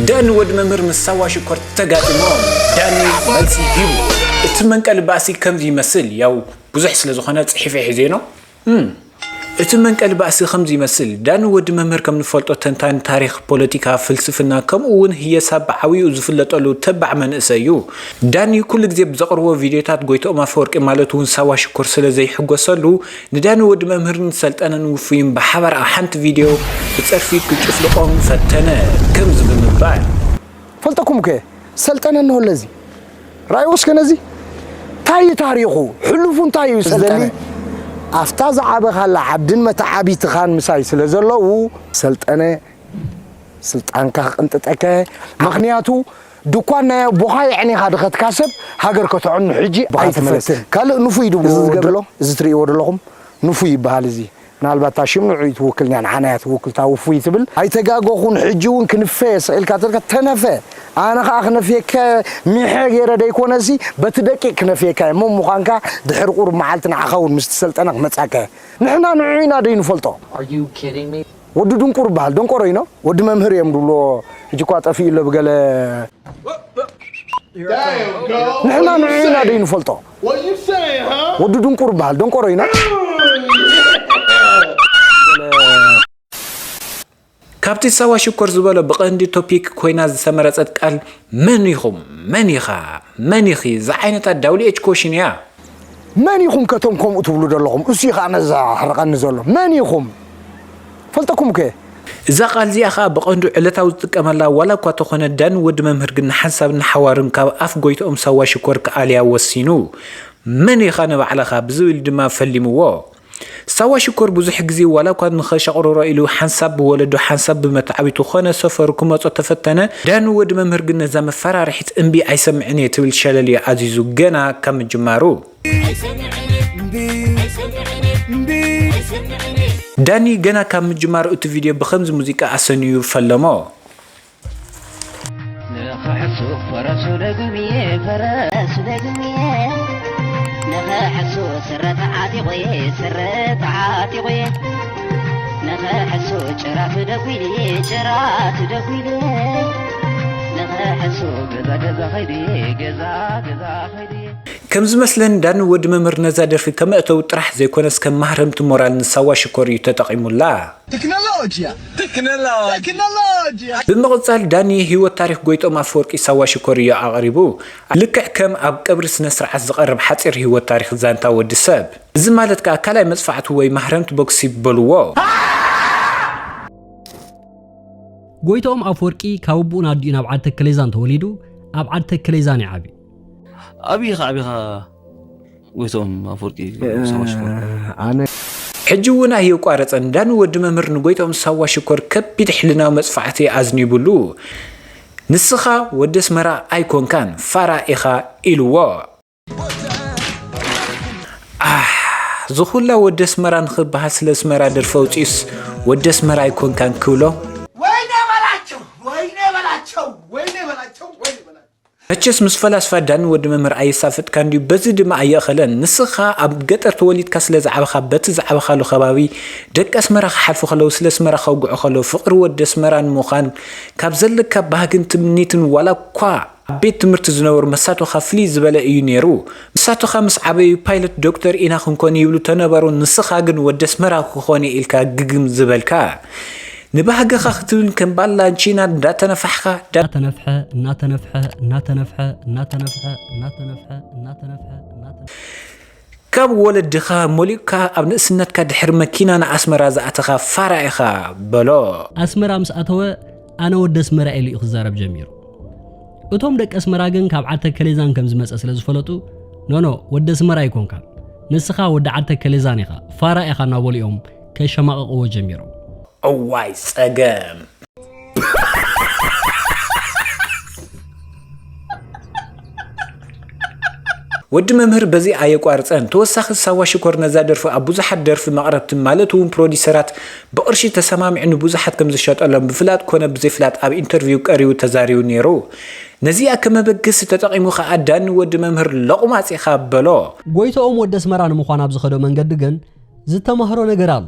ዳኒ ወዲ መምህር ምስ ሳዋ ሽኮር ተጋጢሞም። ዳኒ መልሲ ሂቡ። እቲ መንቀሊ ባእሲ ከምዚ ይመስል። ያው ብዙሕ ስለ ዝኾነ ጽሒፈ ሒዜ ነው። እም። እቲ መንቀሊ ባእሲ ከምዚ ይመስል። ዳኒ ወዲ መምህር ከም ንፈልጦ ተንታኒ ታሪኽ፣ ፖለቲካ፣ ፍልስፍና ከምኡ እውን ህየሳ ብዓብይኡ ዝፍለጠሉ ተባዕ መንእሰይ እዩ። ዳኒ ኩሉ ግዜ ብዘቕርቦ ቪድዮታት ጎይትኦም ኣፈወርቂ ማለት እውን ሳዋ ሽኮር ስለ ዘይሕጎሰሉ ንዳኒ ወዲ መምህርን ሰልጠነን ውፉይን ብሓባር ኣብ ሓንቲ ቪድዮ ብጸርፊ ክጭፍልቖም ፈተነ። ከምዚ ብምባል። ፈልጠኩም ከ ሰልጠነ እንሆ ኣለዚ ራእይ ወስከ ነዚ እንታይ እዩ ታሪኹ? ሕሉፉ እንታይ እዩ? ሰልጠነ ኣፍታ ዝዓበኻላ ዓድን መተዓቢትኻን ምሳይ ስለ ዘለዉ ሰልጠነ ስልጣንካ ክቕንጥጠከ። ምኽንያቱ ድኳን ናይ ኣቦኻ የዕኒኻ ድኸትካ ሰብ ሃገር ከተዕኑ ሕጂ ኣይትመለስ። ኣይትፈትን። ካልእ ንፉይ ድብልዎ እዚ ዝገብር ዘሎ፣ እዚ ትርእይዎ ዘለኹም ንፉይ ይበሃል። እዚ ምናልባት እታ ሽም ንዑ ትውክል እያ፣ ንዓና እያ ትውክል እታ ውፉይ ትብል። ኣይተጋገኹን፣ ሕጂ እውን ክንፈ ስቕ ኢልካ ተልካ ተነፈ። ኣነ ኸኣ ክነፍየካ ሚሐ ገይረ ደይኮነሲ በቲ ደቂቕ ክነፍየካ እየ። እሞ ምዃንካ ድሕሪ ቁሩብ መዓልቲ ንዓኻ እውን ምስቲ ሰልጠነ ክመጻካ እየ። ንሕና ንዑ ኢና ደይ ንፈልጦ። Are you kidding me? ወዲ ድንቁር በሃል፣ ደንቆሮ ኢኖ፣ ወዲ መምህር እዮም ድብሎ። ሕጂ እኳ ጠፊኡ ኣሎ ብገለ። ንሕና ንዑ ኢና ደይ ንፈልጦ። ወዲ ድንቁር በሃል፣ ደንቆሮ ኢኖ። ካብቲ ሳዋ ሽኮር ዝበሎ ብቐንዲ ቶፒክ ኮይና ዝተመረጸት ቃል መን ኢኹም? መን ኢኻ? መን ኢኺ? ዝዓይነታ ዳብሊው ኤች ኮሽን እያ። መን ኢኹም ከቶም ከምኡ ትብሉ ዘለኹም? እሱ እዩ ኸዓ ነዛ ሕርቐኒ ዘሎ። መን ኢኹም? ፈልጠኩም ከ? እዛ ቃል እዚኣ ኸዓ ብቐንዱ ዕለታዊ ዝጥቀመላ ዋላ እኳ ተኾነ ዳኒ ወዲ መምህር ግን ንሓንሳብ ንሓዋርን ካብ ኣፍ ጎይትኦም ሳዋ ሽኮር ክኣልያ ወሲኑ። መን ኢኻ ንባዕልኻ ብዝብል ድማ ፈሊምዎ። ሳዋ ሽኮር ብዙሕ ግዜ ዋላ እኳ ንኸሸቕርሮ ኢሉ ሓንሳብ ብወለዶ ሓንሳብ ብመተዓቢቱ ኾነ ሰፈሩ ክመጾ ተፈተነ፣ ዳኒ ወዲ መምህር ግን ነዛ መፈራርሒት እምቢ ኣይሰምዕን እየ ትብል ሸለል እዩ ኣዚዙ ገና ካብ ምጅማሩ። ዳኒ ገና ካብ ምጅማሩ እቲ ቪድዮ ብኸምዚ ሙዚቃ ኣሰንዩ ፈለሞ። ንኽሕሱ ፈረሱ ደጉምየ፣ ፈረሱ ደጉምየ። ንኽሕሱ ስረ ተዓጢቑየ፣ ስረ ተዓጢቑየ። ንኽሕሱ ጭራ ተደጒልየ፣ ጭራ ተደጒልየ። ንኽሕሱ ገዛ ገዛ ኸይድየ፣ ገዛ ገዛ ኸይድየ። ከም ዝመስለን ዳኒ ወዲ መምህር ነዛ ደርፊ ከመእተው ጥራሕ ዘይኮነስ ከም ማህረምቲ ሞራል ንሳዋ ሽኮር እዩ ተጠቒሙላ። ቴክኖሎጂያ። ቴክኖሎጂ። ቴክኖሎጂያ። ብምቕጻል ዳኒ ህይወት ታሪኽ ጎይቶም ኣፈወርቂ ሳዋ ሽኮር እዩ ኣቕሪቡ። ልክዕ ከም ኣብ ቀብሪ ስነ ስርዓት ዝቐርብ ሓጺር ህይወት ታሪኽ ዛንታ ወዲ ሰብ። እዚ ማለት ከኣ ካልኣይ መጽፋዕቱ ወይ ማህረምቲ ቦክሲ በልዎ። ጎይትኦም ኣፈወርቂ ካብ ኣቦኡን ኣዲኡን ኣብ ዓዲ ተከሌዛን ተወሊዱ፣ ኣብ ዓዲ ተከሌዛን እዩ ዓብዩ። ኣብይ ኢኻ ዓቢኻ ጎይትኦም ኣፈወርቂ? ሰባ ሽኮር። ኣነ ሕጂ እውን ኣየቋረጸን። ዳኒ ወዲ መምህር ንጎይትኦም ሳዋ ሽኮር ከቢድ ሕልናዊ መጽፋዕቲ ኣዝኒቡሉ። ንስኻ ወዲ ኣስመራ ኣይኮንካን፣ ፋራ ኢኻ ኢልዎ። ኣሕ፣ ዝኹላ ወዲ ኣስመራ ንኽበሃል ስለ ኣስመራ ደርፊ ኣውጺኡስ ወዲ ኣስመራ ኣይኮንካን ክብሎ። ወይኔ በላቸው፣ ወይኔ በላቸው፣ ወይኔ በላቸው፣ ወይኔ በላቸው። መቸስ ምስ ፈላስፋ ዳኒ ወዲ መምህር ኣየሳፍጥካን ድዩ? በዚ ድማ ኣየእኸለን። ንስኻ ኣብ ገጠር ተወሊድካ ስለ ዝዓበኻ በቲ ዝዓበኻሉ ከባቢ ደቂ ኣስመራ ክሓልፉ ከለዉ ስለ ኣስመራ ከውግዑ ከለዉ ፍቕሪ ወዲ ኣስመራ ንምዃን ካብ ዘለካ ባህግን ትምኒትን ዋላ እኳ ኣብ ቤት ትምህርቲ ዝነበሩ መሳቶኻ ፍልይ ዝበለ እዩ ነይሩ። መሳቶኻ ምስ ዓበዩ ፓይለት ዶክተር ኢና ክንኮን ይብሉ ተነበሩ ንስኻ ግን ወዲ ኣስመራ ክኾን እየ ኢልካ ግግም ዝበልካ። ንባህግኻ ክትብል ከም ባላንቺና እንዳተነፋሕካ ዳ- እናተነፍሐ እናተነፍሐ እናተነፍሐ እናተነፍሐ እናተነፍሐ እናተነፍሐ እናተነፍሐ እናተነፍሐ ካብ ወለድኻ ሞሊቕካ ኣብ ንእስነትካ ድሕሪ መኪና ንኣስመራ ዝኣተኻ ፋራ ኢኻ በሎ። ኣስመራ ምስ ኣተወ ኣነ ወዲ ኣስመራ ኢሉ እዩ ክዛረብ ጀሚሩ። እቶም ደቂ ኣስመራ ግን ካብ ዓዲ ተከሌዛን ከም ዝመጸ ስለ ዝፈለጡ ኖኖ ወዲ ኣስመራ ኣይኮንካን ንስኻ ወዲ ዓዲ ተከሌዛን ኢኻ ፋራ ኢኻ እናበሉ እዮም ከሸማቕቕዎ ጀሚሮም። እዋይ ጸገም። ወዲ መምህር በዚ ኣየቋርጸን። ተወሳኺ ሳዋ ሽኮር ነዛ ደርፊ ኣብ ብዙሓት ደርፊ መቕረብቲ ማለት እውን ፕሮዲሰራት ብቕርሺ ተሰማሚዑ ንብዙሓት ከም ዝሸጠሎም ብፍላጥ ኮነ ብዘይፍላጥ ኣብ ኢንተርቪው ቀሪቡ ተዛሪቡ ነይሩ። ነዚኣ ከም መበገሲ ተጠቒሙ ከኣ ዳኒ ወዲ መምህር ሎቑማጽ ኢኻ በሎ። ጎይትኦም ወዲ ኣስመራ ንምዃን ኣብ ዝኸዶ መንገዲ ግን ዝተማህሮ ነገር ኣሎ።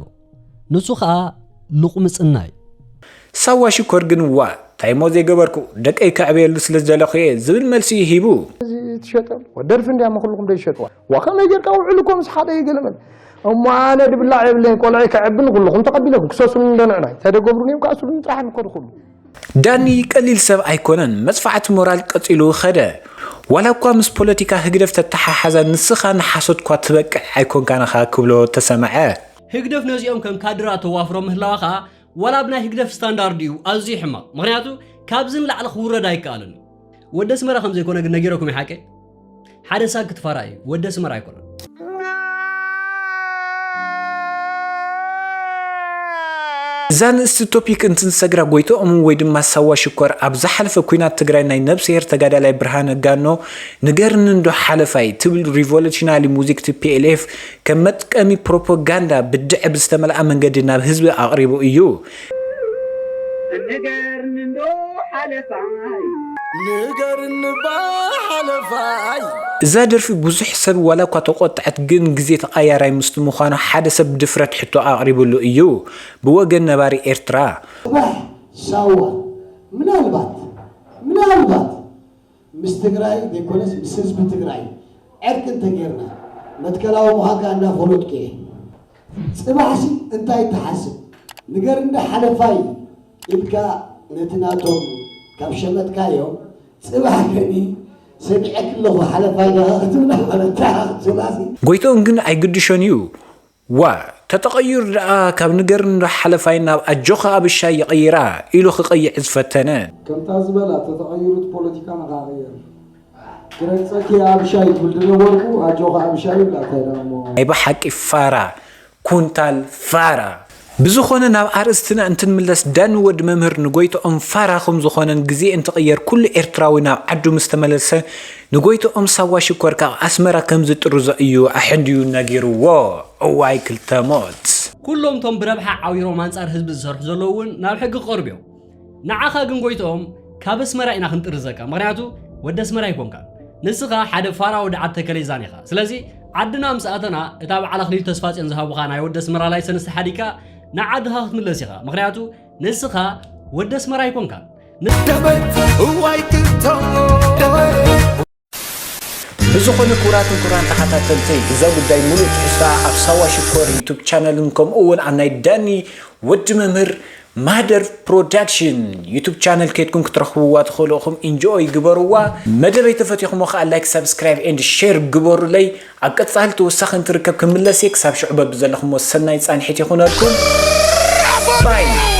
ንሱ ኸኣ ሉቕምጽና እዩ። ሳዋ ሽኮር ግን ዋ ታይሞ ዘይገበርኩ ደቀይ ከዕበየሉ ስለ ዝደለኹ እየ ዝብል መልሲ እዩ ሂቡ። ትሸጠ ደርፊ እንዲያ መክልኩም ዶ ይሸጥዋ ዋ ከመይ ጌርካ ውዕል እኮ ምስ ሓደ ይገለመል እሞ ኣነ ድብላዕ የብለይን ቆልዐይ ከዕብን ኩልኹም ተቐቢለኩም ክሰሱን እንደንዕናይ ተደገብሩን እዮም ከኣስሩን ጥራሕ ንከዱ ኩሉ ዳኒ ቀሊል ሰብ ኣይኮነን። መጽፋዕቲ ሞራል ቀጺሉ ኸደ። ዋላ እኳ ምስ ፖለቲካ ህግደፍ ተተሓሓዛ ንስኻ ንሓሶት እኳ ትበቅዕ ኣይኮንካን ኢኻ ክብሎ ተሰምዐ። ህግደፍ ነዚኦም ከም ካድራ ተዋፍሮ ምህላዋ ኸኣ ዋላ ኣብ ናይ ህግደፍ ስታንዳርድ እዩ ኣዝዩ ሕማቕ። ምኽንያቱ ካብዚ ንላዕሊ ክውረድ ኣይከኣልን እዩ። ወዲ ኣስመራ ከም ዘይኮነ ግን ነጊረኩም እዩ ሓቀይ። ሓደ ሳክት ፋራ እዩ፣ ወዲ ኣስመራ ኣይኮነን። እዛ ንእስቲ ቶፒክ እንትንሰግራ ጎይትኦም ወይ ድማ ሳዋ ሽኮር ኣብ ዝሓለፈ ኲናት ትግራይ ናይ ነብስሄር ተጋዳላይ ብርሃነ ጋኖ ንገርኒ እንዶ ሓለፋይ ትብል ሪቮሉሽናሪ ሙዚክ ቲ ፒ ኤል ኤፍ ከም መጥቀሚ ፕሮፓጋንዳ ብድዐ ብዝተመልኣ መንገዲ ናብ ህዝቢ ኣቕሪቡ እዩ። ንገርኒ እንዶ ሓለፋይ ንገርኒ እባ ሓለፋይ እዛ ደርፊ ብዙሕ ሰብ ዋላ እኳ ተቖጥዐት ግን ግዜ ተቓያራይ ምስቲ ምዃኑ ሓደ ሰብ ብድፍረት ሕቶ ኣቕሪብሉ እዩ ብወገን ነባሪ ኤርትራ። ጽባሕ ሳዋ ምናልባት ምናልባት ምስ ትግራይ ዘይኮነስ ምስ ህዝቢ ትግራይ ዕርቂ እንተጌርና መትከላዊ ምዃንካ እንዳፈለጥኩ እየ። ጽባሕሲ እንታይ ትሓስብ ንገርኒ ሓለፋይ ኢልካ ነቲ ናቶም ካብ ሸመትካዮም ጽባሕ ከኒ ሰሚዐኪ ኣለኹ ሓለፋይ ዲኻ ክትብላ ማለት ዳኣ ክትብላሲ ጎይትኦም ግን ኣይግድሾን እዩ። ዋ ተተቐይሩ ደኣ ካብ ንገርኒ እንዶ ሓለፋይ ናብ ኣጆኻ ኣብሻይ ይቕይራ ኢሉ ክቐይዕ ዝፈተነ። ከምታ ዝበላ ተተቐይሩ እቲ ፖለቲካ ንኻቕየር ክረግጸኪ ኣብሻይ ትብል ዝነበርኩ ኣጆኻ ኣብሻይ ይብላታ ኢላ እሞ ናይ ብሓቂ ፋራ ኩንታል ፋራ። ብዝኾነ ናብ ኣርእስትና እንትንምለስ ዳኒ ወዲ መምህር ንጎይትኦም ፋራ ከም ዝኾነን ግዜ እንትቕየር ኩሉ ኤርትራዊ ናብ ዓዱ ምስ ተመለሰ ንጎይትኦም ሳዋ ሽኮር ካብ ኣስመራ ከም ዝጥርዞ እዩ ኣሕንድዩ ነጊርዎ። እዋይ ክልተ ሞት። ኩሎም እቶም ብረብሓ ዓዊሮም ኣንጻር ህዝቢ ዝሰርሑ ዘለዉ እውን ናብ ሕጊ ክቐርቡ እዮም። ንዓኻ ግን ጎይትኦም ካብ ኣስመራ ኢና ክንጥርዘካ፣ ምኽንያቱ ወዲ ኣስመራ ኣይኮንካን። ንስኻ ሓደ ፋራ ወዲ ዓዲ ተከሌዛን ኢኻ። ስለዚ ዓድና ምስ ኣተና እታ በዓል ኣኽሊሉ ተስፋጽዮን ዝሃቡኻ ናይ ወዲ ኣስመራ ላይሰንስ ተሓዲግካ ንዓድኻ ክትምለስ ኢኻ፣ ምኽንያቱ ንስኻ ወዲ ኣስመራ ኣይኮንካን። ደበት እዋይ ክልተ ሞት ብዝኾነ ክቡራትን ክቡራን ተኸታተልተይ እዛ ጉዳይ ሙሉእ ትሕዝታ ኣብ ሳዋ ሽኮር ዩቱብ ቻነልን ከምኡ እውን ኣብ ናይ ዳኒ ወዲ መምህር ማህደር ፕሮዳክሽን ዩቱብ ቻነል ከይድኩም ክትረኽብዋ ትኽእሉ ኢኹም። ኢንጆይ ግበርዋ። መደበይ ተፈቲኹሞ ከዓ ላይክ፣ ሳብስክራይብ ኤንድ ሼር ግበሩለይ። ኣብ ቀፃሊ ተወሳኺ እንትርከብ ክምለስ እየ። ክሳብ ሽዑ በብዘለኹሞ ሰናይ ፃንሒት ይኹነልኩም። ባይ።